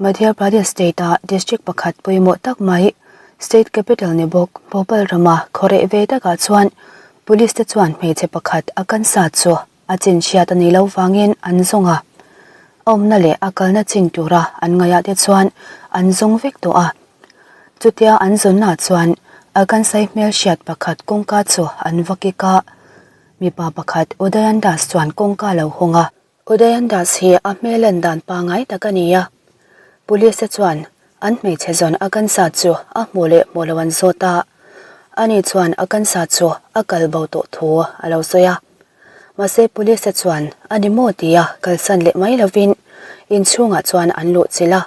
Madhya Pradesh state-a district pakhat pawimawh tak mai, state capital ni bawk Bhopal rama khawreh ve takah chuan police te chuan hmeichhe pakhat a kansa chu a chin hriat a nih loh vangin an zawng a. A awmna leh a kalna chin tura an ngaihah te chuan an zawng vek tawh a. Chutia an zawnnaah chuan a kansai hmelhriat pakhat kawngka chu an va kik a. Mipa pakhat Udayan Das chuan kawngka a lo hawng a. Udayan Das hi a hmel en dan pangngai tak a ni a. Police te chuan an hmeichhe zawn a kansa chu a hmuh leh hmuh lo an zawt a. Ani chuan a kansa chu a kal bo tawh thu a lo sawi a. Mahse police te chuan a ni maw tia kalsan leh mai lovin inchhungah chuan an luh chilh a.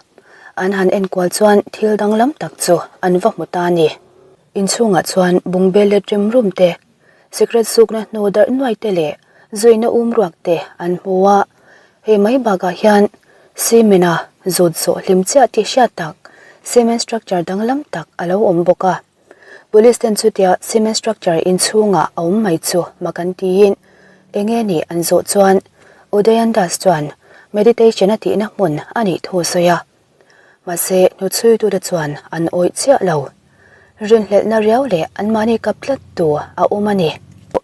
An han enkual chuan thil danglam tak chu an va hmu ta a ni. Inchhungah chuan bungbel let rem rum te, Sikret sukna hnu darh nuai te leh zuina um ruak te an hmu a, hei mai bakah hian cement a zut zawh hlim chiah tih hriat tak cement structure danglam tak a lo awm bawk a. Police ten chutia cement structure inchhungah a awm mai chu mak an tiin eng nge nih an zawh chuan Udayan Das chuan meditation a tihna hmun a nih thu a sawi a. Mahse, hnuchhuitute chuan an awih chiah lo. Rinhlelhna riau leh anmahni kap tlat tu a awm a ni.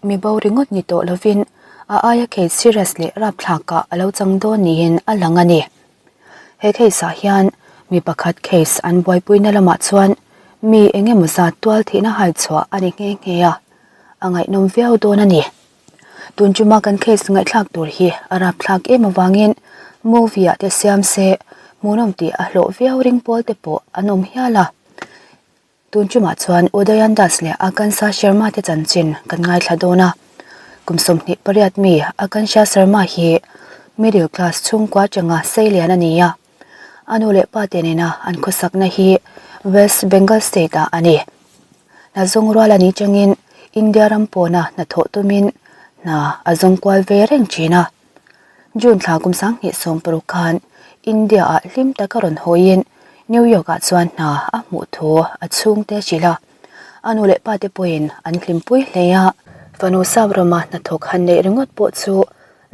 Mi bo ringawt ni tawh lovin a aia case serious leh rapthlakah a lo chang dawn niin a lang a ni. He case ah hian mi pakhat case an buaipuina lamah chuan mi eng emaw zat tual thihna hai chhuah a ni nghe nghe a, a ngaihnawm viau dawn a ni. Tun chuma kan case ngaihthlak tur hi a rapthlak em avangin movie ah te siam se hmuhnawm tih a hlawh viau ring pawl te pawh an awm hial a. Tun chumah chuan Udayan Das leh Akansha Sharma te chanchin kan ngaithla dawn a. Kum 28 mi Akansha Sharma hi middle class chhungkua atanga seilian a ni a. A nu leh pa te nena an khawsakna hi West Bengal state ah a ni. Hna zawng rual a nih changin India ram pawna hnathawh tumin hna a zawng kual ve reng thin a. June thla kum 2016 khan India ah hlim taka rawn hawiin New York ah chuan hna a hmuh thu a chhungte a hrilh a. A nu leh pa te pawhin an hlimpui hle a. Fanu sap rama hnathawk han neih ringawt pawh chu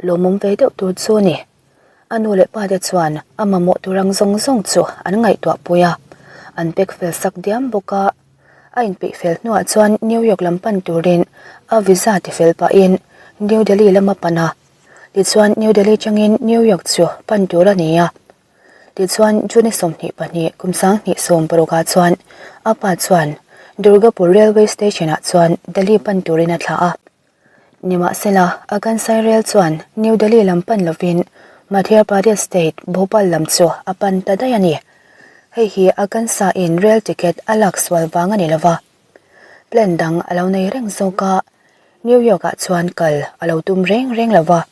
lawmawm ve deuh tur chu a ni. A nu leh pa te chuan a mamawh tur ang zawng zawng chu an ngaihtuah pui a, an pack fel sak diam bawk a. A inpeih fel hnuah chuan New York lam pan turin a visa ti fel pahin New Delhi lam a pan a. Tichuan New Delhi changin New York chu pan tur a ni a. Tichuan June 22 kum 2016 ah chuan a pa chuan Durgapur Railway Station ah chuan Delhi pan turin a thlah a. Nimahsela, a Kansai Rail chuan New Delhi lam pan lovin Madhya Pradesh state Bhopal lam chu a pan ta daih a ni. Hei hi a Kansai-in rail ticket a lak sual vang a ni lova. Plan dang a lo nei reng zawk a, New York-ah chuan kal a lo tum reng reng lova.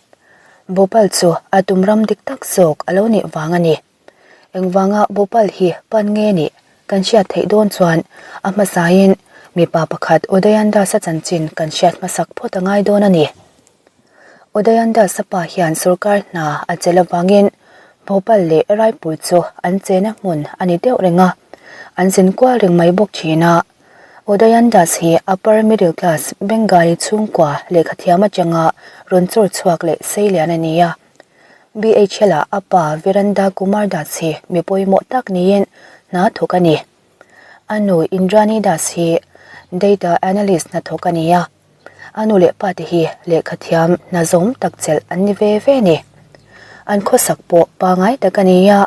Bhopal chu a tum ram dik tak zawk a lo nih vang a ni. Engvanga Bhopal hi pan nge nih kan hriat theih dawn chuan a hmasain mipa pakhat Udayan Das-a chanchin kan hriat hmasak phawt a ngai dawn a ni. Udayan Das-a pa hian sorkar hna a chelh avangin Bhopal leh Raipur chu an chena hmun a ni deuh reng a, an zin kual reng mai bawk thin a. Udayan Das hi upper middle class Bengali chhungkua lehkhathiam atanga rawn chawr chhuak leh seilian a ni a. BHL-ah a pa Viranda Kumar Das hi mi pawimawh tak niin hna thawk a ni. A nu Indrani Das hi Data Analyst hna thawk a ni a. A nu leh pa te hi lehkhathiam hna zawm tak chelh an ni ve ve a ni. An khawsak pawh pangai tak a ni a.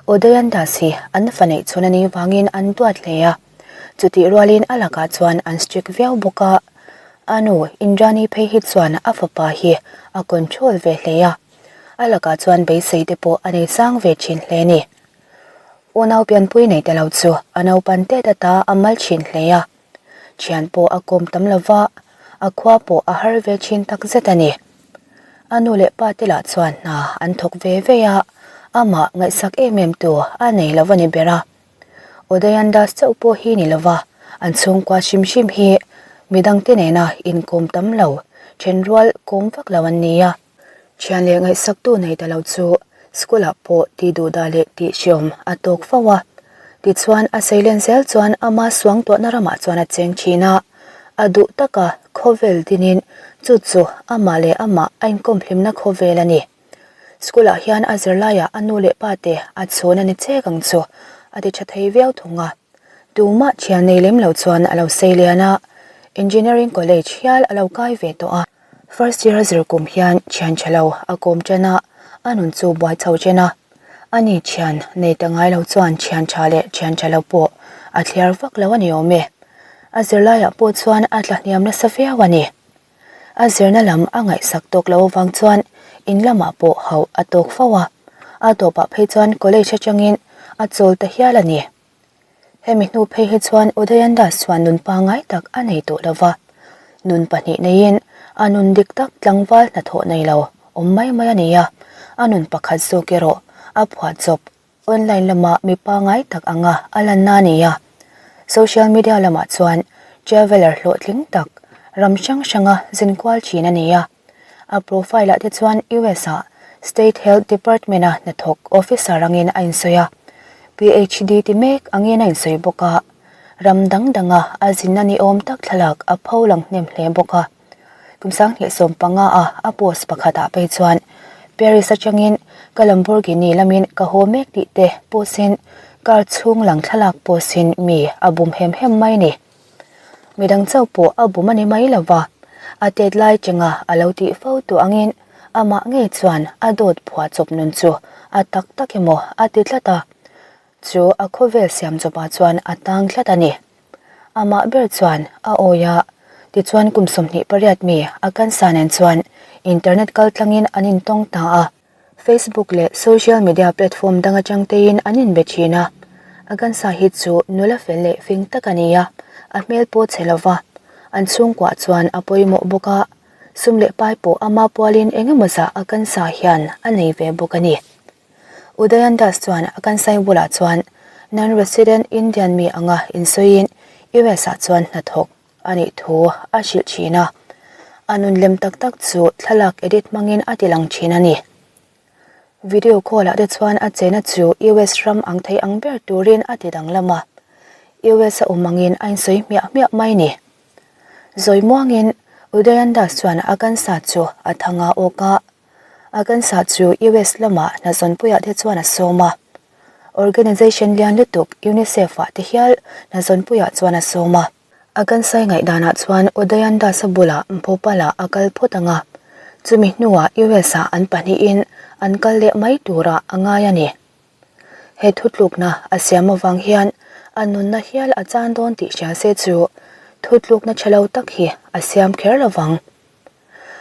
Udayan Das hi an fa neih chhun a nih vangin an duat hle a. Chutih rualin a lakah chuan an strict viau bawk a. A nu Indrani phei hi chuan a fapa hi a control ve hle a, a lakah chuan beisei te pawh a nei sang ve thin hle a ni. Unau pianpui nei te lo chu a naupan tet ata a mal thin hle a, thian pawh a kawm tam lo va, a khua pawh a har ve thin tak zet a ni. A nu leh pa te lah chuan hna an thawk ve ve a, amah ngaihsak em em tu a nei lo a ni ber a. Udayan Das chauh pawh hi ni lova, an chhungkua hrim hrim hi midangte nena inkawm tam lo, thenrual kawm vak lo an ni a. Thian leh ngaihsaktu nei ta lo chu school ah pawh tih duhdah leh tih hreawm a tawk fo a. Tichuan a seilen zel chuan ama suangtuahna ramah chuan a cheng thin a, a duh taka khawvel dinin chu chu amah leh amah a inkawm hlimna khawvel a ni. School ah hian a zirlaiah a nu leh pa te a chhawn a ni chek ang chu a ti tha thei viau thung a. Tumah thian nei lem lo chuan a lo sei lian a, Engineering College hial a lo kai ve tawh a. First year a zir kum hian thian tha lo a kawm ṭan a, a nun chu buai chho ṭhen a. Ani thian nei ta ngai lo chuan thian tha leh thian tha lo pawh a thliar vak lo a ni awm e. A zirlaiah pawh chuan a tla hniam nasa viau a ni. A zirna lam a ngaihsak tawk lo avang chuan in lamah pawh hauh a tawk fo a, a tawpah phei chuan college atangin a chawl ta hial a ni. Hemi hnu phei hi chuan Udayan Das chuan nun pangngai tak a nei tawh lo va, nun pahnih neiin a nun dik tak tlangval hnathawh nei lo awm mai mai a ni a, a nun pakhat zawk erawh a phuahchawp Online lama mi pangngai tak anga a lanna a ni a, social media lamah chuan traveller hlawhtling tak ram hrang hranga zin kual thin a ni a. A profile ah te chuan US ah State Health Department a hnathawk officer angin a insawi a, PhD ti mek angin a insawi bawk a, ram dang danga a zinna ni awm tak thlalak a pho lang hnem hle bawk a. Kum 2015 a a post pakhat ah phei chuan Paris atangin ka Lamborghini lamin ka haw mek tih te post in car chhung lang thlalak post in mi a bum hem hem mai ni. Midang chauh pawh a bum a ni mai lo va, a tet lai chenga a lo tih fo tawh angin amah ngei chuan a dawt phuah chawp nun chu a tak tak emaw a ti tlat a, chu a khawvel siam chawpah chuan a tang tlat a ni. Amah ber chuan a awi a, tichuan kum 28 mi a cancer nen chuan internet kal tlangin an intawng ta a. Facebook leh social media platform dang atang tein an inbe thin a. A cancer hi chu nula fel leh fing tak a ni a, a hmel pawh chhe lo va, an chhungkuah chuan a pawimawh bawk a, sum leh pai pawh ama pualin eng emaw zah a cancer hian a nei ve bawk a ni. Udayan Das chuan a Kansai bulah chuan non-resident Indian mi anga insawiin US ah chuan hnathawk a nih thu a hrilh thin a. A nun lem tak tak chu thlalak edit hmangin a tilang thin a ni. Video call ah te chuan a chena chu US ram ang thei ang ber turin a ti danglam a. US a awm angin a insawi hmiah hmiah mai ni. Zawi muangin Udayan Das chuan a Kansai chu a thang a awk a. Arkansas chu US lama hnazawnpuiah te chuan a sawm a. Organization lian lutuk UNICEF ah te hial hnazawnpuiah chuan a sawm a. Arkansas ngaihdanah chuan Udayan Das-a bulah Bhopal-ah a kal phawt ang a, chumi hnuah US-ah an pahnihin an kal leh mai turah a ngai a ni. He thutlukna a siam avang hian a nunna hial a chan dawn tih hria se chu thutlukna tha lo tak hi a siam kher lovang.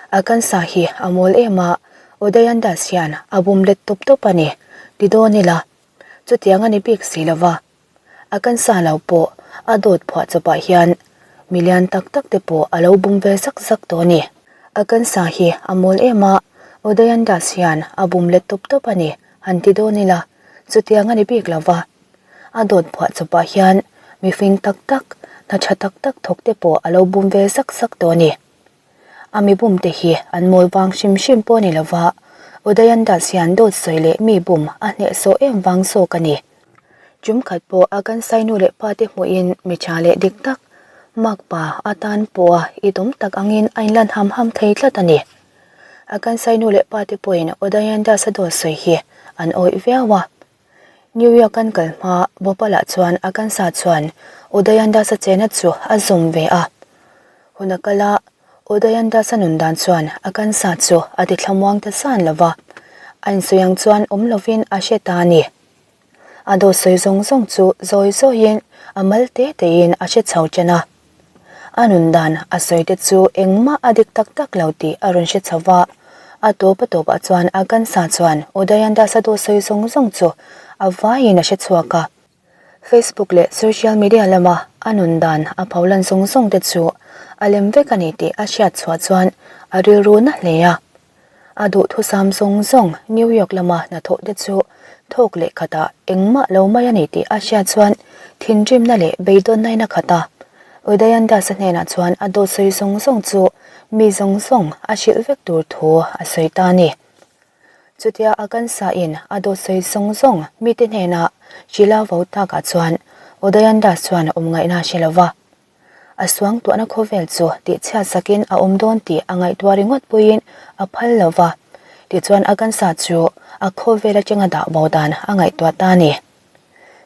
Arkansas hi a mawl em a, Udayan Das hian a bum let tawp tawp a ni, ti dawn ila. Chutiang a ni bik si lova. Arkansas lo pawh a dawt phuah chawpah hian milian tak tak te pawh a lo bum ve zak zak tawh a ni. Arkansas hi a mawl em a, Udayan Das hian a bum let tawp tawp a ni, han ti dawn ila. Chutiang a ni bik lova. A dawt phuah chawpah hian mifing tak tak, hna tha tak tak thawk te pawh a lo bum ve zak zak tawh a ni. A mi bum te hi an mawl vang hrim hrim pawh ni lova, Udayan Das hian dawt sawi leh mi bum a hnehsawh em vang zawk a ni. Tum khat pawh a kan sai nu leh pa te hmuhin mi tha leh dik tak, makpa atan pawha itawm tak angin a inlan ham ham thei tlat a ni. A kan sai nu leh pa te pawhin Udayan Das a dawt sawi hi an awih viau a. New York an kal hma Bhopal-ah chuan Akansa chuan Udayan Das-a chena chu a zawm ve a. Hun a kal a, Udayan Das-a nun dan chuan Akansa chu a ti thlamuang ta zan lo va, a insawi ang chuan awm lovin a hre ta a ni. A dawt sawi zawng zawng chu zawi zawiin a mal te tein a hre chho ṭan a. A nun dan a sawi te chu engmah a dik tak tak lo tih a rawn hre chho va, a tawp a tawpah chuan Akansa chuan Udayan Dasa dawt sawi zawng zawng chu a vaiin a hre chhuak a. Facebook leh social media lama a nun dan a pholan zawng zawng te chu a lem vek a ni tih a hriat chhuah chuan a rilru na hle a. A duhthusam zawng zawng New York lama hnathawh te chu thawk leh khatah engmah lo mai a ni tih a hriat chuan thinrimna leh beidawnnain a khat a. Udayan Das-a hnenah chuan a dawt sawi zawng zawng chu mi zawng zawng a hrilh vek tur thu a sawi ta a ni. Chutia a kansa-in a dawt sawi zawng zawng mite hnenah hrilh a vo takah chuan Udayan Das chuan awm ngaihna a hre lo va. A suangtuahna khawvel chu tihchhiat sakin a awm dawn tih a ngaihtuah ringawt pawhin a phal lo va. Tichuan Akansa chu a khawvel atanga dah bo dan a ngaihtuah ta a ni.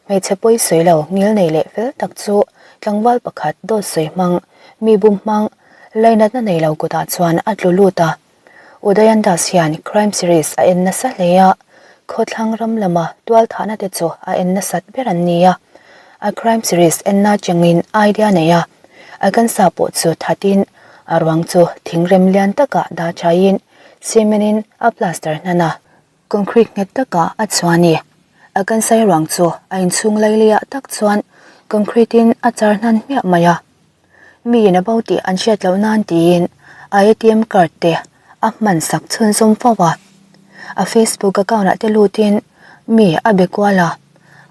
Hmeichhe pawi sawi lo ngil nei leh fel tak chu tlangval pakhat dawt sawi hmang, mi bum hmang, lainatna nei lo kutah chuan a tlu lut a. Udayan Das hian crime series a en nasa hle a, khawthlang ram lama tualthahna te chu a en nasat ber an ni a. A crime series enna changin idea nei a, a cancer pawh chu thatin a ruang chu thingrem lian takah dah thaiin cement in a plaster hnan a. Concrete nghet takah a chhuah a ni. A kansai ruang chu a inchhung lailiah tak chuan concrete in a char hnan hmiah mai a. Miin a bo tih an hriat loh nan tiin a ATM card te a hman sak chhunzawm fo a. A Facebook account ah te lutin mi a be kual a,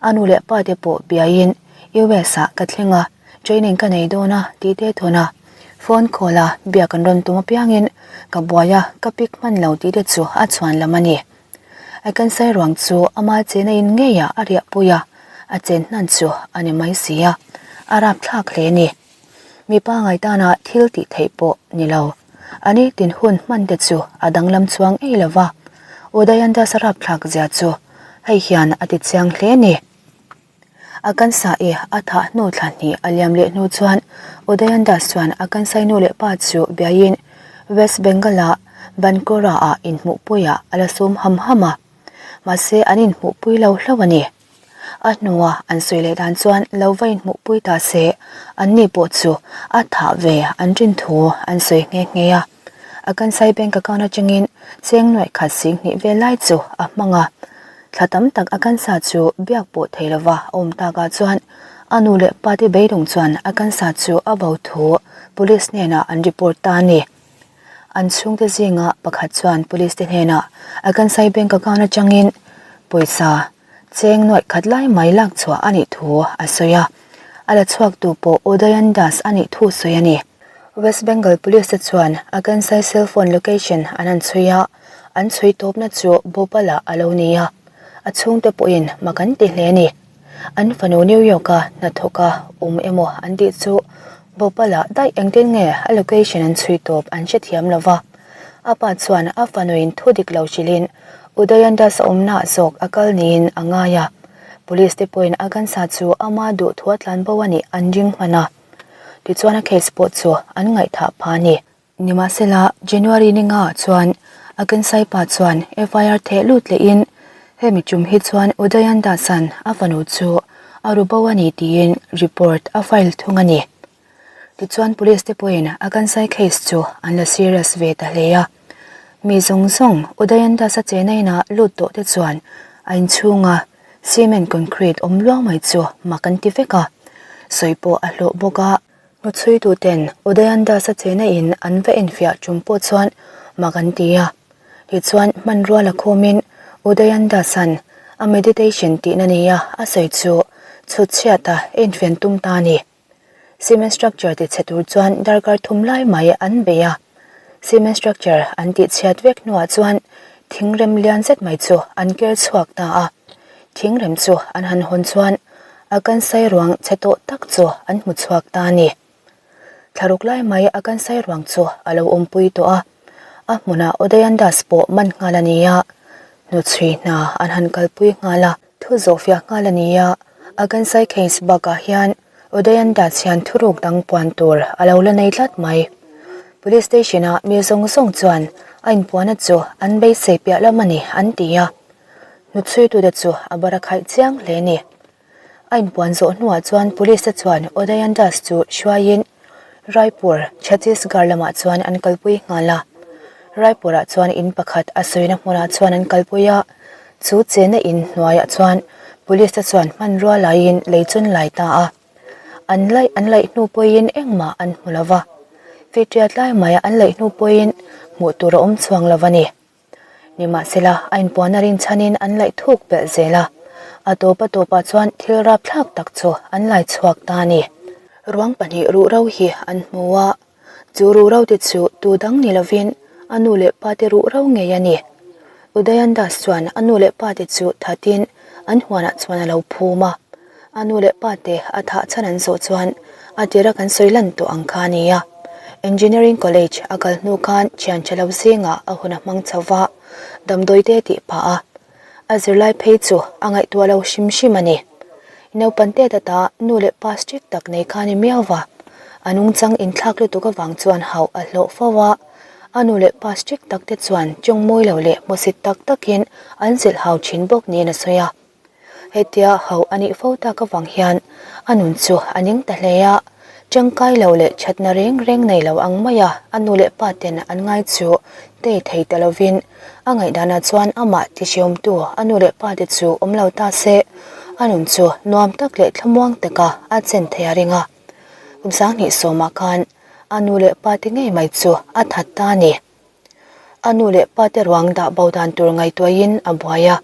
a nu leh pa te pawh biaiin US ah ka thleng a. Training ka nei dawn a tih te thawn a, phone call a biak an rawn tum apiangin ka buai a, ka pick hman lo tih te chu a chhuan lam a ni. A kansai ruang chu ama chena in ngeiah a riah pui a, a chen hnan chu a ni mai si a, a rapthlak hle a ni. Mipa ngaitana thil tih theih pawh ni lo. A ni tin hun hman te chu a danglam chuang ei lo va, Udayandas a rapthlak zia chu hei hian a ti chiang hle a ni. A Kansai a thah hnu thla hnih a liam leh hnu chuan Udayan Das chuan a Kansai nu leh pa chu biaiin West Bengal-a Bankura-ah inhmuhpuiah a la sum ham ham a, mahse an inhmuhpui lo hlauh a ni. A hnua an sawi leh dan chuan lo va inhmuhpui ta se anni pawh chu a thah ve an rin thu an sawi nghe nghe a. A Kansai Bank account atangin cheng nuaih khat sing hnih vel lai chu a hmang a. Thla tam tak a Kansa chu biak pawh thei lova a awm takah chuan a nu leh pa te beidawng chuan a Kansa chu a bo thu Police hnenah an report ta a ni. An chhungte zinga pakhat chuan Police te hnenah a Kansai Bank account atangin pawisa cheng nuaih khat lai mai lak chhuah a nih thu a sawi a. A la chhuaktu pawh Udayan Das a nih thu sawi a ni. West Bengal Police te chuan a Kansai cell phone location an han chhui a, an chhui tawpna chu Bhopal-ah a lo ni a, a chhungte pawhin mak an ti hle a ni. An fanu New York-a hnathawka awm emaw an tih chu Bhopal-ah daih engtin nge a location an chhui tawp an hrethiam lo va. A pa chuan a fanuin thu dik lo hrilhin Udayan Das a awmnaah zawk a kal niin a ngai a, Police te pawhin a Kansai chu ama duhthua tlanbo a nih an ring hman a. Tichuan a case pawh chu an ngaihthah pha a ni. Nimahsela, January ni nga ah chuan a Kansai pa chuan FIR theh lut lehin hemi tum hi chuan Udayan Das-a'n a fanu chu a ru bo a ni tiin report a file thung a ni. Tichuan police te pawhin a Kansai case chu an la serious ve ta hle a. Mi zawng zawng Udayan Das-a chena inah lut tawh te chuan a inchhunga Cement concrete awm luang mai chu mak an ti vek a, sawi pawh a hlawh bawk a. Hnuchhuituten Udayan Das-a chena in an va enfiah tum pawh chuan mak an ti a. Tichuan hmanrua la khawmin Udayan Das-a'n a meditation tihna nia a sawi chu chhut chhiat a enfian tum ta a ni. Cement structure ti chhe tur chuan darkar thum lai mai an bei a, cement structure an tih chhiat vek hnuah chuan thingrem lian zet mai chu an ker chhuak ta a, thingrem chu an han hawn chuan a kansai ruang chhe tawh tak chu an hmu chhuak ta a ni. Thlaruk lai mai a kansai ruang chu a lo awmpui tawh a, a hmunah Udayandas pawh man nghal a ni a, hnuchhui hna an han kalpui nghal a. Thu zawhfiah nghal a ni a, a Kansai case bakah hian Udayan Das hian thuruk dang puan tur a lo la nei tlat mai. Police station-ah mi zawng zawng chuan a inpuahna chu an beisei piah lam a ni an ti a, hnuchhuitute chu a bar a khaih chiang hle a ni. A inpuan zawh hnuah chuan police te chuan Udayan Das chu hruaiin Raipur, Chhattisgarh lamah chuan an kalpui nghal a. Raipur-ah chuan in pakhat a sawina hmunah chuan an kalpui a, chu chenna in hnuaiah chuan police te chuan hmanrua laiin lei chun lai ta a. An laih an laih hnu pawhin engmah an hmu lo va, fitiat lai maia an laih hnu pawhin hmuh tur a awm chuang lo a ni. Nimahsela, a inpuahna rinchhanin an laih thuk belh zel a, a tawp a tawpah chuan thil rapthlak tak chu an lai chhuak ta a ni. Ruang pahnih ruhro hi an hmu a, chu ruhro te chu tu dang ni lovin a nu leh pa te ruhro ngei a ni. Udayan Das chuan a nu leh pa te chu thatin an huanah chuan a lo phum a, A nu leh pa te a thah chhan an zawh chuan a tira kan sawi lan tawh ang kha a ni a. Engineering College a kal hnu khan thian tha lo zingah a hun a hmang chho va, damdawi te tih phah a. A zirlai phei chu a ngaihtuah lo hrim hrim a ni. Naupang te tata nu leh pa strict tak nei kha a ni miau va, a nungchang inthlak lutuk avang chuan hauh a hlawh fo a, a nu leh pa strict tak te chuan tawng mawi lo leh hmusit tak takin an zilh hau thin bawk niin a sawi a. Hetia hauh a nih fo tak avang hian a nun chu a ning ta hle a, tangkai lo leh thatna reng reng nei lo ang maia a nu leh pa ten an ngai chu tei thei ta lovin a ngaihdanah chuan amah tihriawmtu a nu leh pa te chu awm lo ta se a nun chu nuam tak leh thlamuang taka a chen thei a ring a. Kum sanghnih sawmah khan a nu leh pa te ngei mai chu a that ta a ni. A nu leh pa te ruang dah bo dan tur ngaihtuahin a buai a.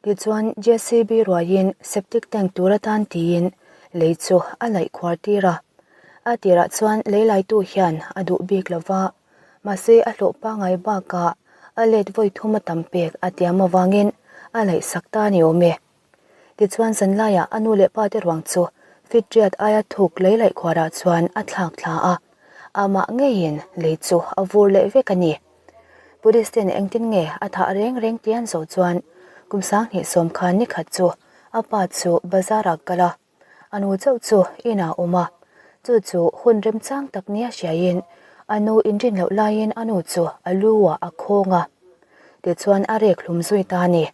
Tichuan JCB ruaiin septic tank tur atan tiin lei chu a laih khuar tir a. A tirah chuan lei laitu hian a duh bik lo va, mahse a hlawh pangai bakah a let vawi thum a tam pek a tiam avangin a laih sak ta a ni awm e. Tichuan zanlaiah a nu leh pa te ruang chu Fitriat aia thuk lei laih khuarah chuan a thlak thla a, amah ngeiin lei chu a vur leh vek a ni. Police ten engtin nge a thah reng reng tih an zawh chuan kum sanghnih sawm khan nikhat chu a pa chu bazar ah kal a, a nu chauh chu inah a awm a, chu chu hun remchang tak nia hriaiin a nu inrin loh laiin a nu chu a lu ah a khawng a, tichuan a rek hlum zui ta a ni.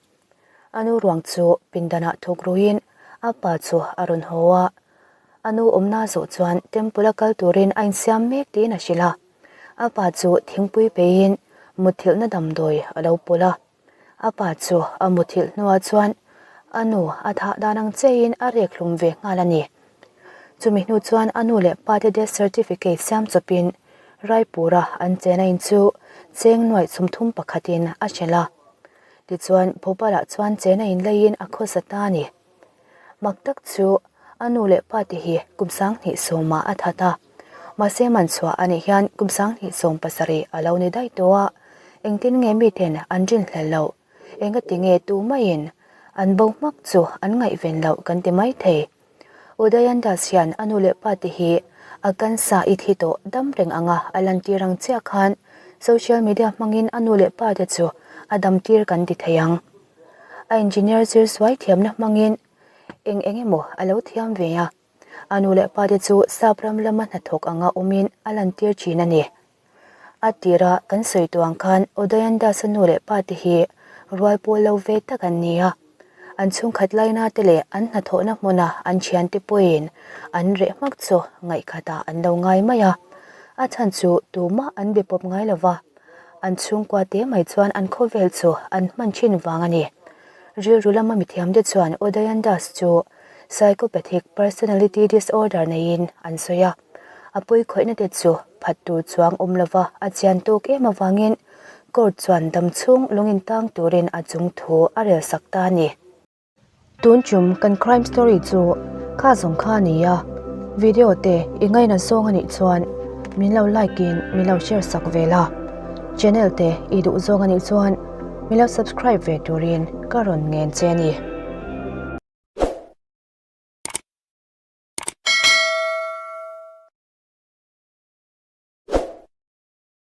A nu ruang chu pindanah thuk ruiin a pa chu a rawn haw a, a nu awmna zawh chuan temple a kal turin a insiam mek tiin a hrilh a. A pa chu thingpui peiin mutthilhna damdawi a lo pawlh a. A pa chu a muthilh hnuah chuan a nu a thah dan ang cheiin a rek hlum ve nghal a ni. Chumi hnu chuan a nu leh pa te death certificate siam chawpin Raipura an chena in chu cheng nuaih chhumthum pakhatin a hrelh a. Tichuan Bhopal-ah chuan chena in leiin a khawsa ta a ni. Mak tak chu a nu leh pa te hi kum sanghnih sawmah a that a, mahse man chhuah a nih hian kum sanghnih 70 a lo ni daih tawh a, engtin nge miten an rinhlel loh, engati nge tu maiin an bo hmak chu an ngaihven loh kan ti mai thei. Udayan Das hian a nu leh pa te hi a cancer i thi tawh dam reng anga a lantir ang chiah khan social media hmangin a nu leh pa te chu a damtir kan ti thei ang. A engineer zir suai thiamna hmangin eng eng emaw a lo thiam ve a, a nu leh pa te chu sap ram lama hnathawk anga awmin a lantir thin a ni. A tira kan sawi tawh ang khan Udayan Das-a nu leh pa te hi rual pawl lo ve tak an ni a, an chhungkhat laina te leh an hnathawhna hmuna an thiante pawhin an reh hmak chu ngaihkhatah an lo ngai mai a, a chhan chu tumah an be pawp ngai lo va. An chhungkua te mai chuan an khawvel chu an hman thin vang a ni. Rilru lama mithiamte chuan Udayan Das chu psychopathic personality disorder neiin an sawi a. A pawi khawihna te chu phat tur chuang awm lova a chian tawk em avangin court chuan damchhung lungin tang turin a chung thu a rel sak ta a ni. Tun chum kan crime story chu kha zawng kha a ni a, video te i ngaina zawng a nih chuan min lo like in min lo share sak ve la, channel te i duh zawng a nih chuan min lo subscribe ve turin ka rawn ngen che a ni.